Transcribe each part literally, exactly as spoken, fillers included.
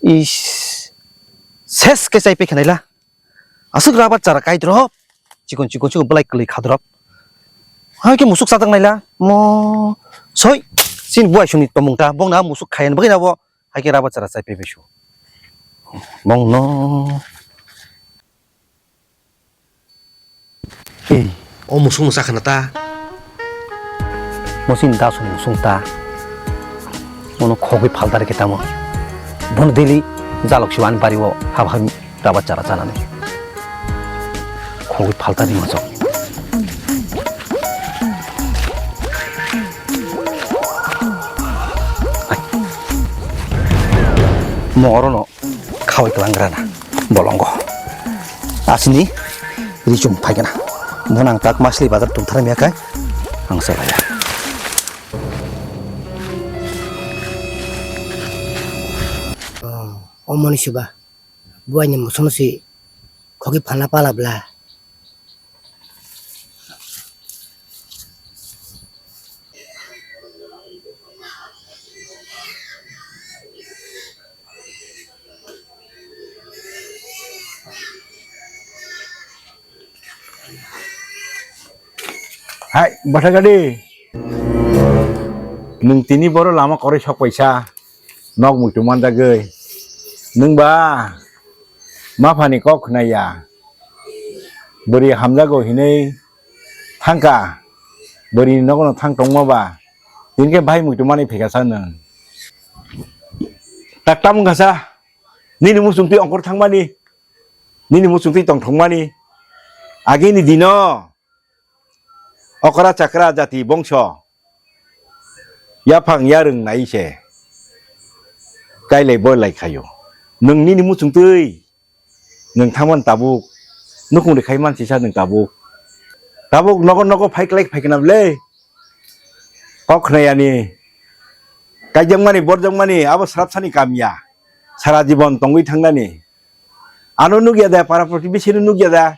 Is, ses khe chai pe khe naila. Aswk rabar chara kai drop. Chikon chikon chikon belai kwlwi kha drop. Hai khe musuk sajak naila. Mo soi. Sin buai sungni tomung ta. Bong na musuk khayan bagwi na bo. Hai khe rabar chara chai pe bisu. Bong no. Ei, o musung mwsa khna ta. Mo chini da song musung ta. Mono khogwi phalta rikhe tamo. Bono daily jalok siwani bari o hab hab raba chara chanani. Khogwi phalta di moso. Mo orono. Khawai kwlang rana bolongo. Asini richum phaikana. Mo nang tak masli bazar tungthar miya kai. Ang salaya. Oh, omoni siba. Buaini musono si khoki phalna pala bla. Hai, bwthai gadi. Nwng tini boro lama kwrwi sok paisa. Nok muitu manjagwi. Nwng ba maphani kok khnaiya. Bwrwi hamjago hinwi thangkha. Bwrwini nogono thang tongma ba. Tini khe bahai muitu manwi phaikha sa nwng. Tak tam wngkha sa. Nini muchungtwi ongkhor thangmani. Nini muchungtwi tongthokmani. Agini dino. Okra chakra jati bongso yaphang yarwng nai se kailai boilai khaio. Nwng nini muchungtwi nwng thaman tabuk nukhung rwkhai mansisa nwng tabuk. Tabuk nogo nogo phaiklai phaikna bwle kok khnayani kaijakmani borjakmani abo srapsani kamya sara jibon tongwi thangnani. Ano nukya da para protibesino nukya da.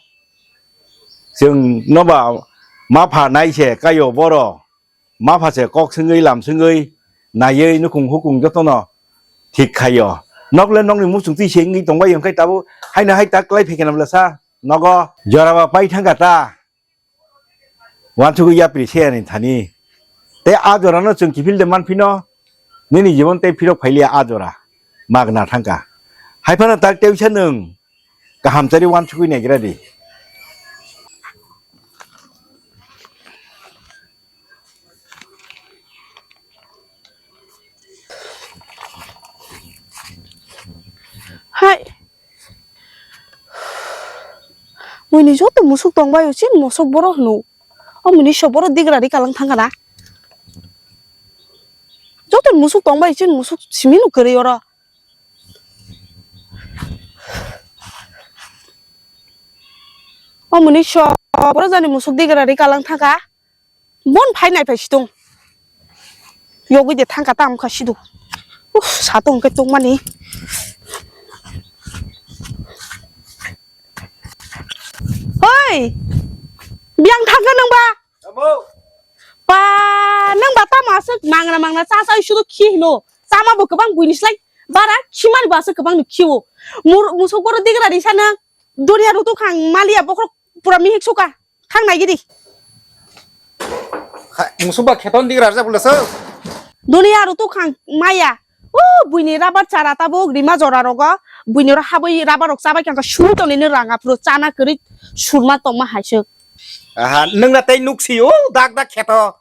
Chwng noba mapha nai se kaio boro. Mapha se kok swngwi lam swngwi naiwi nukhung hukung jotono thik khaio. Nokle nokni muchung twi se wngwi tongbai hwnkhe tabuk haino hai tak klai phaikhe namlasa nogo joraba pai thangkha ta. Wansugwi yapri se ani thani. Tei a jorano chwng kiphil de manphino nini jibon tei phirok phailiya a jora magna thangkha. Haiphano tak tei wisa nwng. Kaham chari wansugwi naigra di. Hai. Buini joto musuk tongbaio, chini musuk boro hwno. O mini so boro digra ri kalang thangkha na. Joto musuk tongbai, chini musuk simi no kwrwi oro. O muni so boro jani musuk digra ri kalang thangkha. Bon phai nai phai situng. Yogwi de thangkha ta wngkha sidu. Uf, satung hwnkhe tungmani. Hoi! Biyang thangkha nwng ba? Abo. Pa, nwng ba tamo aswk mangra mangra cha cha sudo khi hino. Chama bo kwbang buini slai bara khimani bo aswk kwbang no khio. Mur-, musuk boro digra risa nwng. Doriya rutuk khang maliya bokhorok pura mihik suka. Thang nai gidi. Kha-, musuk ba kheton digra risa bole so. Doriya rutuk khang maya. O buini rabar chara tabuk rima jora rogo. Buini ro habwi rabar rok chabai khang suri tonini rang aphuru chana kwrwi surma tongma haisuk. Aha, nwng na tei nuksi o dak dak kheto.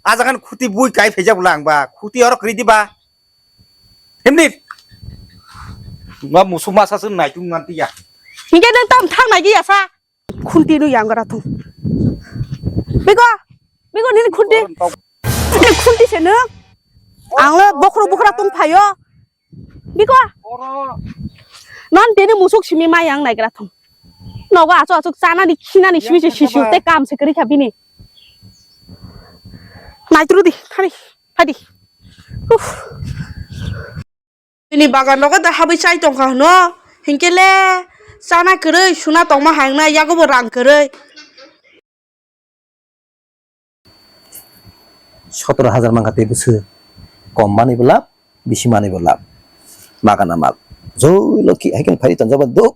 Ajagan khuti bui kai phaijak bwla ang ba. Khuti oro kwrwi di ba. Himdi. Ba musuk masa se naitung nganti ya. Hingke nang tam thang nai ya sa. Khunti no yang gara thung. Biko. Biko nini khunti. Nini khunti se no. Ang le bokhro bokhra tong phayo. Biko. Non tini musuk simi ma yang naigra thung. Nogo achu achu chana ni khina ni simi se sisu te kam se kri kha bini. Naitru di thani phadi. Uf. Bini bagan nogo da habwi chai tongkha hwno. Hinkhe le chana kwrwi suna tongma hangna yago bo rang kwrwi. Sotoro hajar mankha tei bwswk kom manwi bo lab, bisi manwi bo lab. Magana mal. Joi loki, hai khe phari tonjaba duk.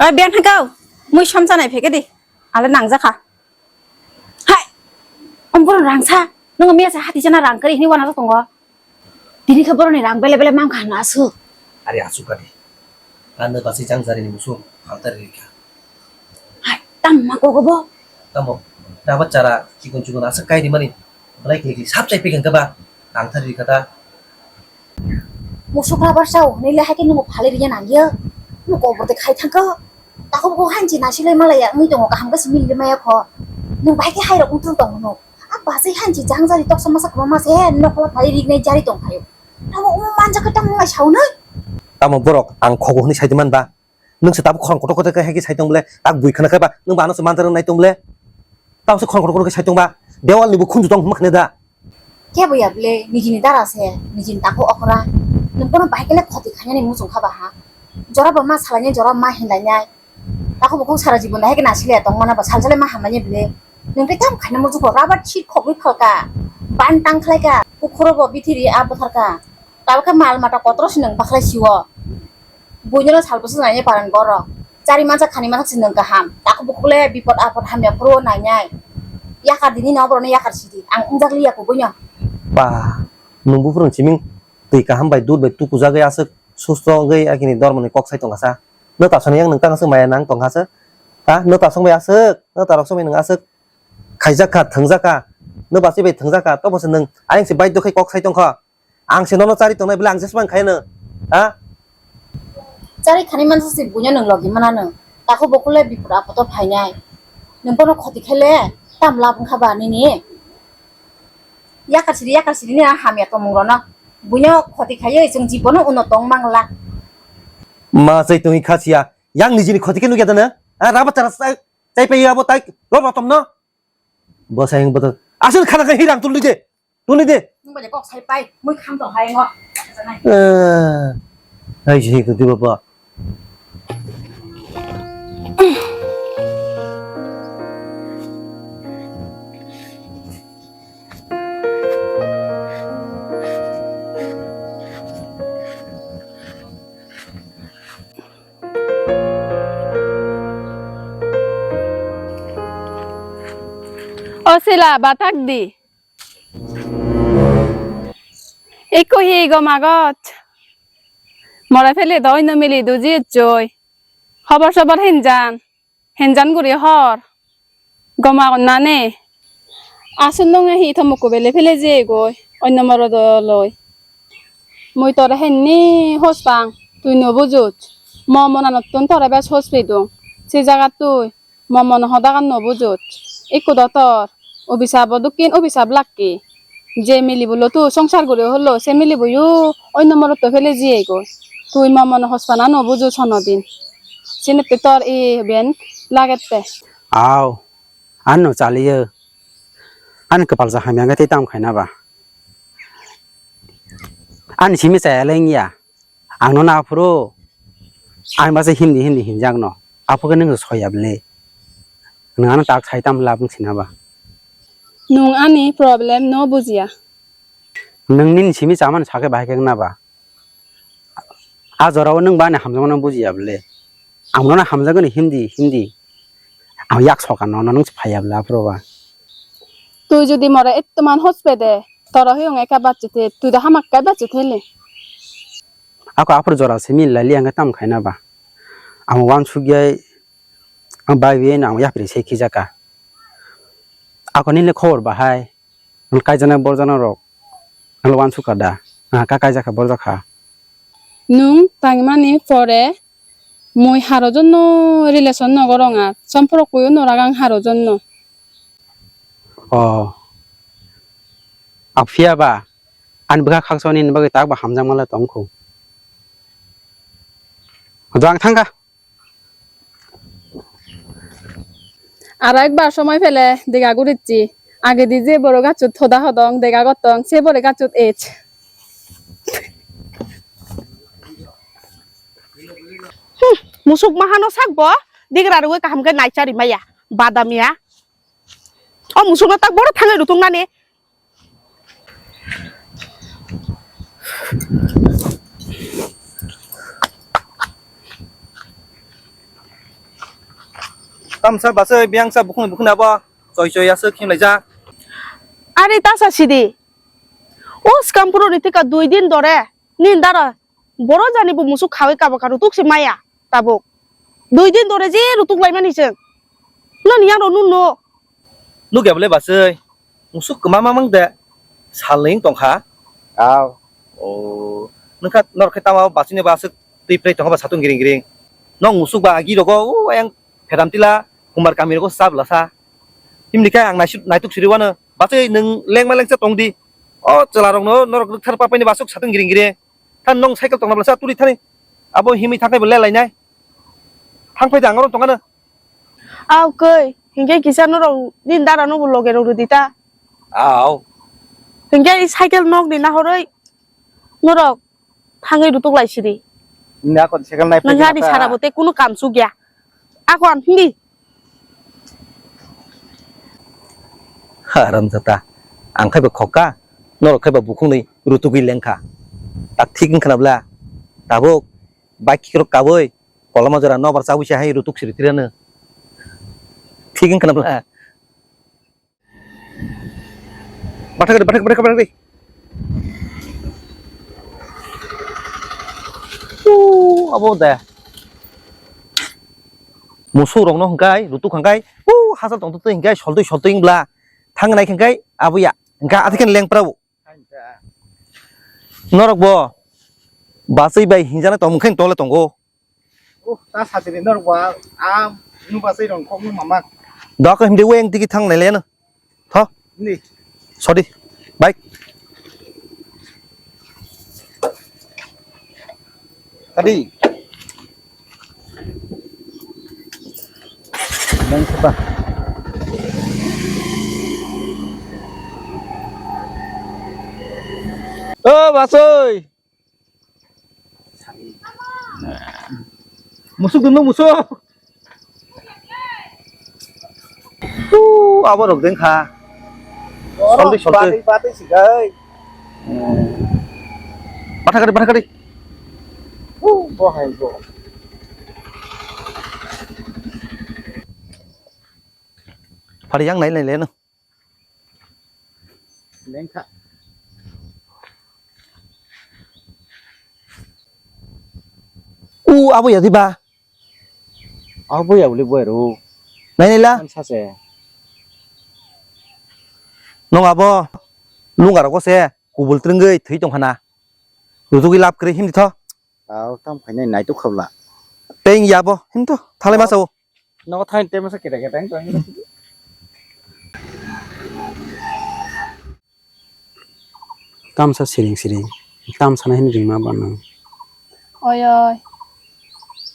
Oi, biyan hagao, mui somsa nai phege di. Ale nangjakha. Hai, ombor rangsa, nung miya sa hati jana rang kari hini wana tongo. Tini khe boroni rang bele bele mang kha na asu. Are asu kadi. Ano basi jang jari ni musu, halta rikha. Hai, tam ma kogo bo. Tamo, taba chara, chikon chikon asa kai di mani. Belai kili kili sap chai pekeng kaba, rang thari rikha ta. Musuk rabar sao, nile hai khe nungo phalai riya nang ya. Nungo kobor de khai thangkha. Takhuk bo hanchi nasilai malaya, mui tongo kaham khe simi le maya kho. Nung bai khe hai rok mutung tong no. A basi hanchi jang jari toksa masa kwma masa he, nokla phalai rik nai jari tong khayo. Tamo umo manja khe tamo ngai sao nai. Tamo borok ang khogo hwnwi sai man ba. Nung se tabuk khorang kotor kotor khe hai khe sai tong bole, tak bui khna khe ba, nung ba ano se manja rok nai tong bole. Tamo se khorang kotor kotor khe sai tong ba, dewal ni bo khunju tong hwnma khne da. Khe bo ya bole, nijini dara se, nijini takhuk okra. Nung bono bahai khe le khoti khainani muchung kha ba ha. Jora bo ma salainai, jora ma hinlainai. Takhuk bukhuk sara jibon da hai khe nasilya tong mana ba, sal sale ma hamlainai bole. Nung khe tam khaina muchung kho, rabar chir khogwi phalka. Ban tang khlaika, bukhuro bo bithiri a bwtharka. Tabuk khe mal mata kotoro se nung bakhlai sio. Buino no sal bwswk nai paran goro. Chari mansa khani mansa se nung kaham. Takhuk bukhuk le bipot apot hamya phuru nainai. Yakar dini no borok no yakar sidi. Ang wngjak liya kubuino. Ba, nung buphuru siming twi kaham bai dud bai tuku jagwi aswk susto wngwi akini dormo ni kok sai tongkha sa. No ta sani yang nung tang aswk maya nang tongkha sa. Ha, no ta song bai aswk, no ta rok song bai nung aswk khaijak kha, thwngjak kha. No basi bai thwngjak kha, tobo se nung ayang se bai dokhai kok sai tongkha. Ang se nono chari tongnai bwle ang jesmang khaino. Ha? Chari khani mansa se buino nung logi manano. Takhuk bukhuk le bipot apot o phainai. Nung bono khoti khaile tam lab wngkha ba nini. Yakar sidi, yakar sidi ni hamya tongmung rono. Buino khoti khaiwi chwng jibono uno tong mangla. Ma chai tongwi kha siya. Yang nijini khoti khe nukya dana? Ha, raba chara chai, chai pai abo tai. Rob rotom no. Bo sai ang boto. Aswk khana khe hirang tuli de. Tuli de. Nung bai kok sai pai, mui kham tong hai ngo. Eh, hai si ko di baba. O sila, batak di. Iko hi go magot. Mora phele doi no mili duji choi. Hobor sobor hinjan. Hinjan guri hor. Goma nane. Asun nonge hi thomo kubele phele je goi. Onno moro doloi. Mui tore henni hospang. Tui no bujut. Mo monanottun tore bes hospi dung. Se jagat tui. Momono hodagan no bujot. Ikko dotor, obisabo dokkin obisab lakke. Je milibulo tu songsar guri holo, se milibuyo oinno morotto pele jiyegoi. Tui momono hospana no bujot honodin. Senotte tor e ben lagette. Aw, ano chaliyo. Ani kwpalsa hamya wngkhe tei tamo khaina ba? Ani simi chaya le wngya. Ang nono aphuru, ang basa hindi hindi hinjakno. Aphuru khe nwng soya bwle. Nwng ano tak sai tamo labwng sina ba? Nwng ani problem no bujiya. Nwng nini simi chamani sakhe bahai khe wngna ba? A jorao nwng ba ani hamjakmano bujiya bwle. Ang nono hamjakgani hindi hindi. Ang yak soka nono nwng phaiya bwle aphuru ba. Tui jodi more ettoman hospede, toro hiyong ekka bacche the, tui do hamakkai bacche thele. Ako aphuru jora simi laili ang tamo khaina ba. Ang wansuk yai, ang bai bai no ang yapri se khijaka. Ako nini khobor bahai, ang kaijana borjana rok, ang wansuk ka da, ang ka kaijaka borjaka. Nwng tangmani pore mui haro jonno relation no gorong ar, somporok kuyo no ragang haro jonno. O, aphiya ba, ani bwkha khaksa nini bagwi tak ba hamjakma le tongkhu. Jang thangkha. Aro ekbar somoi pele dega gurichi. Agedi je boro gachut hoda hodong dega gottong, se bore gachut ej. Hmm, musuk mahano sakbo digra rwi kaham khe naichari maya, badam ya. O musukno tak boro thangwi rutung nani. Tamsa bwsai biyangsa bukhung bukhung abo choi choi aswk himlaijak. Ari tasa sidi. O sikampuro ni thika dui din dore. Nin dara boro jani bo musuk khawi kaba karu tuk se maya tabuk. Dui din dore je rutuk laimani chwng. Nani yang rw nunno. Nukya bole bwsai. Musuk kwma ma mang de. Salning tongkha. Aw. O. Nungkha norok khe tama bwsai ni bwsai twi plai tongkha ba satung giring giring. Nong musuk ba agi rogo o yang phedam tila kumar kami rogo sa bwlasa. Himni khe ang naisuk naituk siri wano. Bwsai nwng lengma lengsa tong di. O chwla rokno norok rwkthar papai ni bwsai satung giring giring. Than nong cycle tongna bwlasa tuli thani. Abo himwi thangkhai bo lelainai. Thang phai da ang oro tongano. Aw koi, hinkhe kisa norok din dara no bo loge rok rwdi ta. Aw. Hinkhe i cycle nok ni nahoroi norok thangwi rutuk lai sidi. Ni akon cycle nai phai. Nang gari sara bo te kunu kam sugya. Akon hindi. Haram jata. Ang khai ba khokka, norok khai ba bukhung ni rutugwi lengkha. Tak thik wngkha na bla. Tabuk bike rok kabui. Koloma jora nobar chawi se hai rutuk siri tirano. Thik wngkha na bla. Bathak ri, bathak, bathak, bathak ri. Uh, abo da. Musuk rokno hwnkhe, rutuk hwnkhe, uh, hasal tongtwtwi hwnkhe, soltwi soltwi wngla. Thangnai hwnkhe, abo ya. Hwnkhe, athikheno lengprabo. Norok bo bachwi bai hinjana tong mungkhain tole tongo. Oh, ta satiri norok bo a, a, nu bachwi rong kok nu mama. Dok himdi weng tiki thang nai leno. Tho. Ni. Sodi. Bye. Tadi. Nang sepa. Oh, basoi. Musuk dulu musuk. Uh, abo rok deng kha. Soldi, soldi. Bati, bati sigai. Batha kari, batha kari. Uh, bohai bo. Phari yang nai nai leno. Lengkha. U abo ya diba? Abo ya bole boy ro. Nai nai la. An sase. Nong abo lunga rogo se kubul trengwi thwi tong khana. Rujugwi lab kwrwi himdi tho. Aw, tam khainai naituk khabla. Tei wngya bo, him to, thalai masa o. Nogo thain tei masa keta keta wng tong. Tamsa siring siring, tamsa nai hini ringma ba nang. Oi, oi.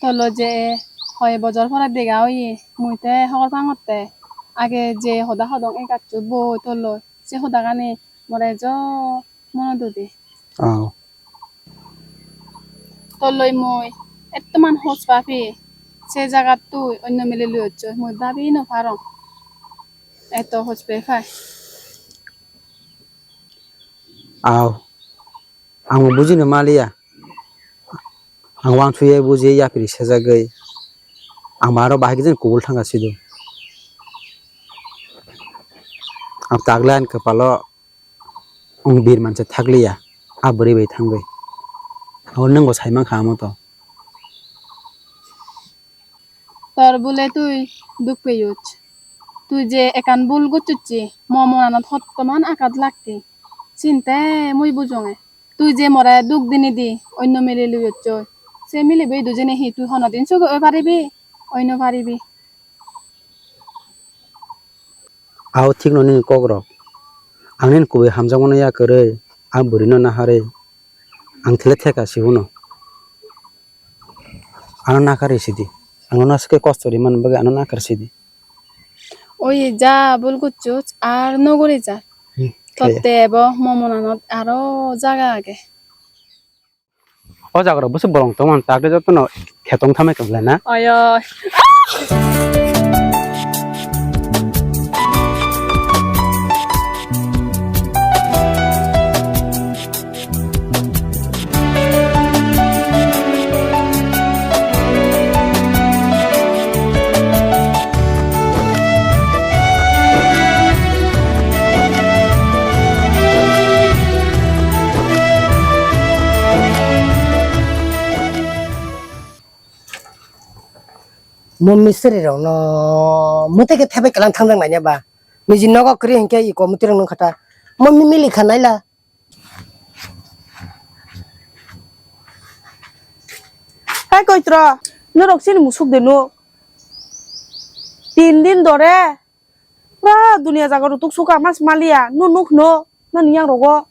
Tolo je, hoi bojor pore dega oye, mui te hogor pangotte. Age je hoda hodong e gacchot bo tolo, se hoda gani more jo mono dudi. Aw. Toloi mui ettoman hos papi, se jagat tui onno mile luyocchoi, mui babi no parong. Eto hos pe phai. Aw. Ang bo buji no maliya. Ang wang thuye buji yapri sejagoi. Ang maro bahai khe kubul thangka sido. Ang taglan kepalo. Ang bir manse thakliya, a bwrwi bai thangwi. Abo nwng bo sai mankha amo to. Tor bole twi duk peyuch. Twi je ekan bul gochuchi, mo monanot hottoman akat lakti. Sinte mui bujonge. Twi je more duk dini di, onno mili luyochoi. Se mili bai dujene hi twi hono din sugo oi paribi? Oi no paribi. Aw thik no nini kok rok. Ang nini kubui hamjakmano ya kwrwi, a bwrwi no naharwi, ang thile theka si uno. Ano nakar sidi. Ang no naske kosto ri man bagwi ano nakar sidi. Oi ja bul guchuch ar no guri ja. Hmm, khe. Totte bo mo monanot aro jaga age. O jaga rok bwswk bolong tongmani tak tei jotono khetong thamai kwbla na. Oyo. Mo mistri rok no mwtai khe thebai kwlang thangjak nai ba. Niji nogo kwrwi hinkhe i committee rok nung kha ta. Mo mi-, mili kha naila. Hai koitro, norok chini musuk de nuk. Tin din dore, pura dunia jaga rutuk suka mas maliya, nu nuk no, nani yang rogo.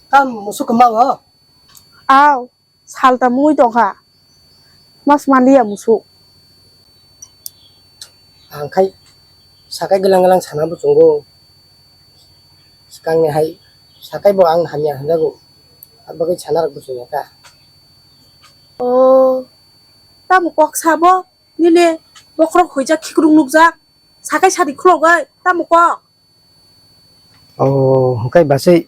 Tam musuk kemao? Aw, salta mui tongkha. Mas maliya musuk. Ang khai sakai glang glang sana bo chungo. Swkangni hai sakai bo ang hamya hinjago. Abagwi sana rok bo chungo ta. O, tamo kok sabo? Nini bokhorok huijak khikrung nukjak. Sakai sadi khulogwi tamo kok? O, hwnkhe basui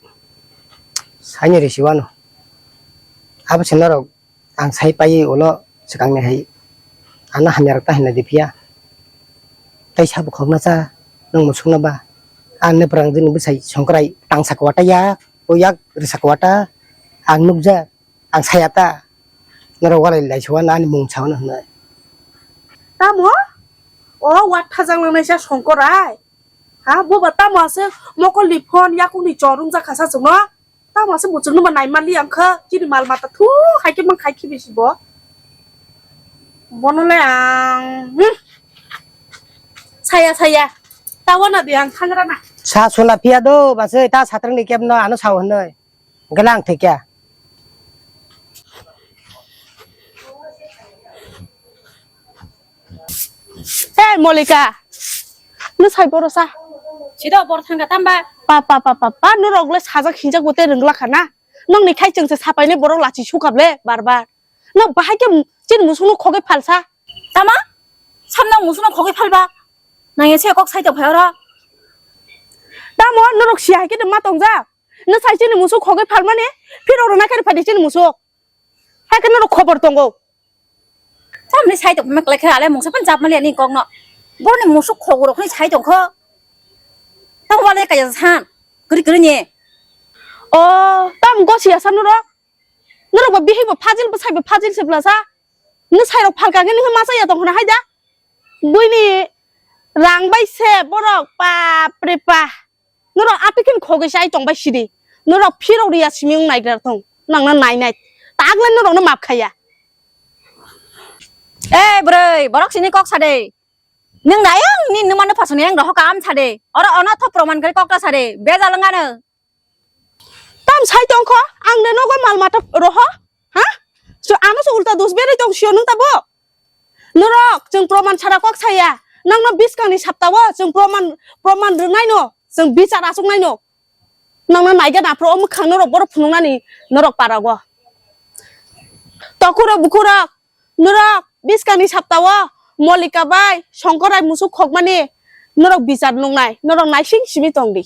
saini risi wano. Abo se norok ang sai paiwi ulo swkangni hai ano hamya rok ta hinlai di phiya. Tai sabo khokna cha nwng musukno ba. Ang ne pwrang jini bwsai songkrai tangsa kwata yak, o yak rwsa kwata ang nukjak. Ang saya ta, norok walai lai suwa nani mung sauna hwnwi. Tamo? O watha jang nang naisa songkorai. Ha, bo ba tamo ase mokol ni phone yakung ni chorung jakha sa chwngno. Tamo ase muchung no ba nai mali ang kha, chini mal mata thu hai khe mang khai khe bisi bo. Bono le ang, hmm. Saya, saya. Tawa na de ang thangra na. Sa sula pia do, ba se ta satrang ni kep no ano sao hwnwi. Galang thikya. Hey, Molika. Nung sai boro sa. Sido bor thangka tamba. Pa, pa, pa, pa, pa, nung rok le sajak hinjak bote rwngla khana. Nung ni khai chwng se sapai ni borok lachi sukap le, bar bar. Nung bahai ke chini musung nung khogwi phalsa. Tama? Samno musung nung khogwi phalba? Nang ese kok sai tong phai oro. Tamo nung rok si hai ke ma tong ja. Nung sai chini musuk khogwi phalmani, phirok rwna khe rwphai di chini musuk. Hai kheno rok khobor tongo. Tamni sai tong mek lekha ale mungsa pan chap mali ani kokno. Boroni musuk khogwi rokni sai tongkho. Tamo wale kaya san. Kri kri ni. O, tam gosi asa nurok. Nurok ba bihik ba phajil ba sai ba phajil se blasa. Nung sai rok phalka khe nung masa ya tong khna hai da. Buini rang bai se borok pa pre pa. Norok apikhin khogwi chai tong bai sidi. Norok phirok riya simi wng nai gra thung. Nangna nai nai. Taglai norokno map khaya. Eh, bwrwi, borok sini kok sade. Nwng nai ang ni nwmano phasoni ang rohor kam sade. Oro ono tho proman kari kok ta sade. Bejal wngano. Tam sai tong kho, ang de nogo mal mata roho? Ha? So, ano so ulta dos berwi tong sio nung tabo? Norok, chwng proman sara kok saya. Nangno biskang ni sapta o, chwng proman, proman rwnai no, chwng bichar asuk nai no. Nangno naiga na pro mwkhang norok borok phunuknani norok para o. Tokuro bukurok, norok biskang ni sapta o, Molika bai, Songkorai musuk khokmani, norok bichar nungnai, norok naising simi tong di.